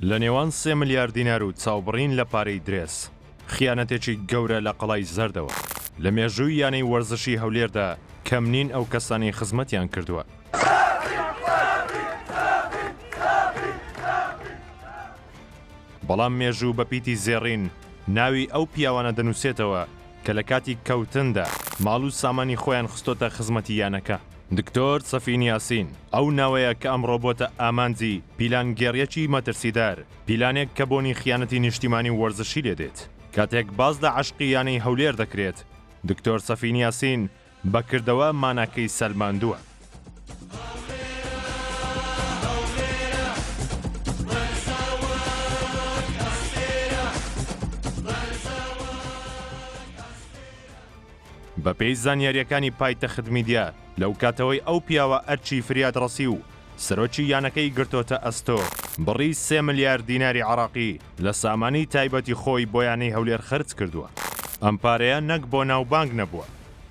لە نێوان سێ ملیار دینار و چاوبڕین لە پارەی درێس، خیانەتێکی گەورە لە قەڵای زەردەوە. لە مێژووی یانەی وەرزشی هەولێردا کەم نین ئەو کەسانەی خزمەتیان کردووە. بەڵام مێژوو بە پیتی زێڕین ناوی ئەو پیاوانە دەنووسێتەوە کە لە کاتی کەوتندا ماڵ و سامانی خۆیان خستۆتە خزمەتی یانەکە. دکتۆر سەفین یاسین ئەو ناوەیە کە ئەمڕۆ بۆتە ئامانجی پیلانگێڕیەکی مەترسیدار، پیلانێک کە بۆنی خیانەتی نیشتیمانی و وەرزشی لێ دێت. کاتێک باس لە عەشقی یانەی هەولێر دەکرێت، دکتۆر سەفین یاسین بە کردەوە ماناکەی سەلماندووە. بەپێی زانیارییەکانی پایتەخت میدیا، لەو کاتەوەی ئەو پیاوە ئەرکی فریادڕەسی و سەرۆکی یانەکەی گرتۆتە ئەستۆ، بڕی سێ ملیار دیناری عێراقی لە سامانی تایبەتی خۆی بۆ یانەی هەولێر خەرج کردووە. ئەم پارەیە نەک بۆ ناوبانگ نەبووە،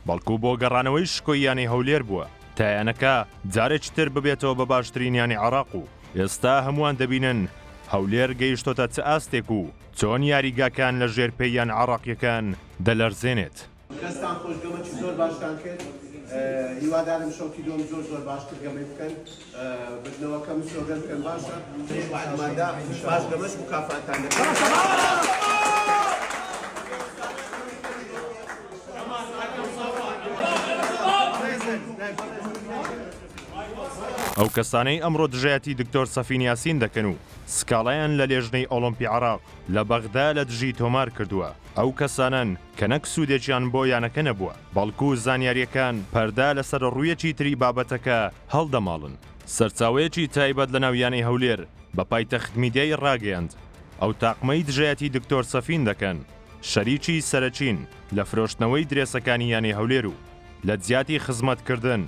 بەڵکو بۆ گەڕانەوەی شکۆی یانەی هەولێر بووە، تا یانەکە جارێکی تر ببێتەوە بە باشترین یانەی عێراق و ئێستا هەمووان دەبینن هەولێر گەیشتۆتە چ ئاستێک و چۆن یاریگاکان لە ژێر پێی یانە عێراقییەکان دەلەرزێنێت. دەستان خۆش گەمەکی زۆر باشتان کرد هیوادارم شەوتی دووەم زۆر زۆر باشتر گەمەی بکەن بردنەوەکە مسۆگەر بکەن باشە وعدماندا باش گەمەش مکافاتان دەکەن. ئەو کەسانەی ئەمڕۆ دژایەتی دکتۆر سەفین یاسین دەکەن و سکاڵایان لە لێژنەی ئۆڵۆمپی عێراق لە بەغدا لە دژی تۆمار کردووە، ئەو کەسانەن کە نەک سوودێکیان بۆ یانەکە نەبووە، بەڵکو زانیارییەکان پەردە لەسەر ڕوویەکی تری بابەتەکە هەڵدەماڵن. سەرچاوەیەکی تایبەت لەناو یانەی هەولێر بە پایتەخت میدیای ڕاگەیاند، ئەو تاقمەی دژایەتی دکتۆر سەفین دەکەن، شەریکی سەرەکین لە فرۆشتنەوەی درێسەکانی یانەی هەولێر و لە جیاتی خزمەتکردن،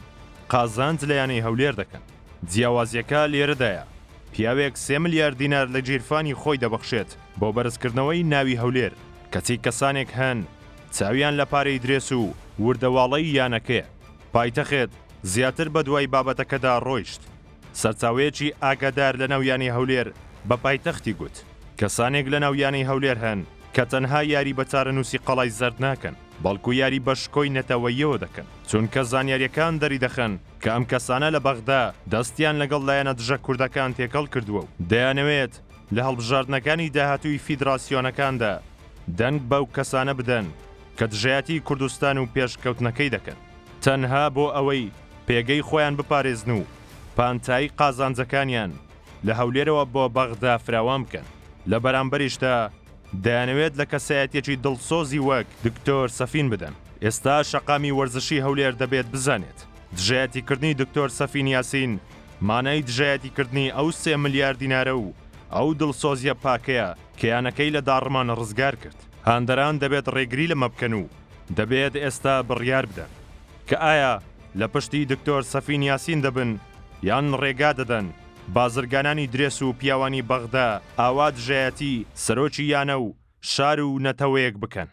قازانج لە یانەی هەولێر دەکەن. جیاوازییەکە لێرەدایە، پیاوێک سێ ملیار دینار لە گیرفانی خۆی دەبەخشێت بۆ بەرزکردنەوەی ناوی هەولێر، کەچی کەسانێک هەن چاویان لە پارەی درێس و وردەواڵەی یانەکەیە. پایتەخت زیاتر بەدوای بابەتەکەدا ڕۆیشت. سەرچاوەیەکی ئاگادار لەناو یانەی هەولێر بە پایتەختی گوت، کەسانێک لەناو یانەی هەولێر هەن کە تەنها یاری بە چارەنووسی قەڵای زەرد ناکەن، بەڵکو یاری بە شکۆی نەتەوەییەوە دەکەن، چونکە زانیارییەکان دەریدەخەن کە ئەم کەسانە لە بەغدا دەستیان لەگەڵ لایەنە دژە کوردەکان تێکەڵ کردووە و دەیانەوێت لە هەڵبژاردنەکانی داهاتووی فیدراسیۆنەکاندا دەنگ بەو کەسانە بدەن کە دژایەتی کوردستان و پێشکەوتنەکەی دەکەن تەنها بۆ ئەوەی پێگەی خۆیان بپارێزن و پانتایی قازانجەکانیان لە هەولێرەوە بۆ بەغدا فراوان بکەن، لە بەرامبەریشدا دەیانەوێت لە کەسایەتیەکی دڵسۆزی وەک دکتۆر سەفین بدەن. ئێستا شەقامی وەرزشی هەولێر دەبێت بزانێت دژایەتیکردنی دکتۆر سەفین یاسین مانای دژایەتیکردنی ئەو سێ ملیار دینارە و ئەو دڵسۆزیە پاکەیە کە یانەکەی لە داڕمان ڕزگار کرد. هاندەران دەبێت ڕێگری لەمە بکەن و دەبێت ئێستا بڕیار بدەن کە ئایا لە پشتی دکتۆر سەفین یاسین دەبن یان ڕێگا دەدەن بازرگانانی درێس و پیاوانی بەغدا ئاوا دژایەتی سەرۆکی یانە و شار و نەتەوەیەک بکەن.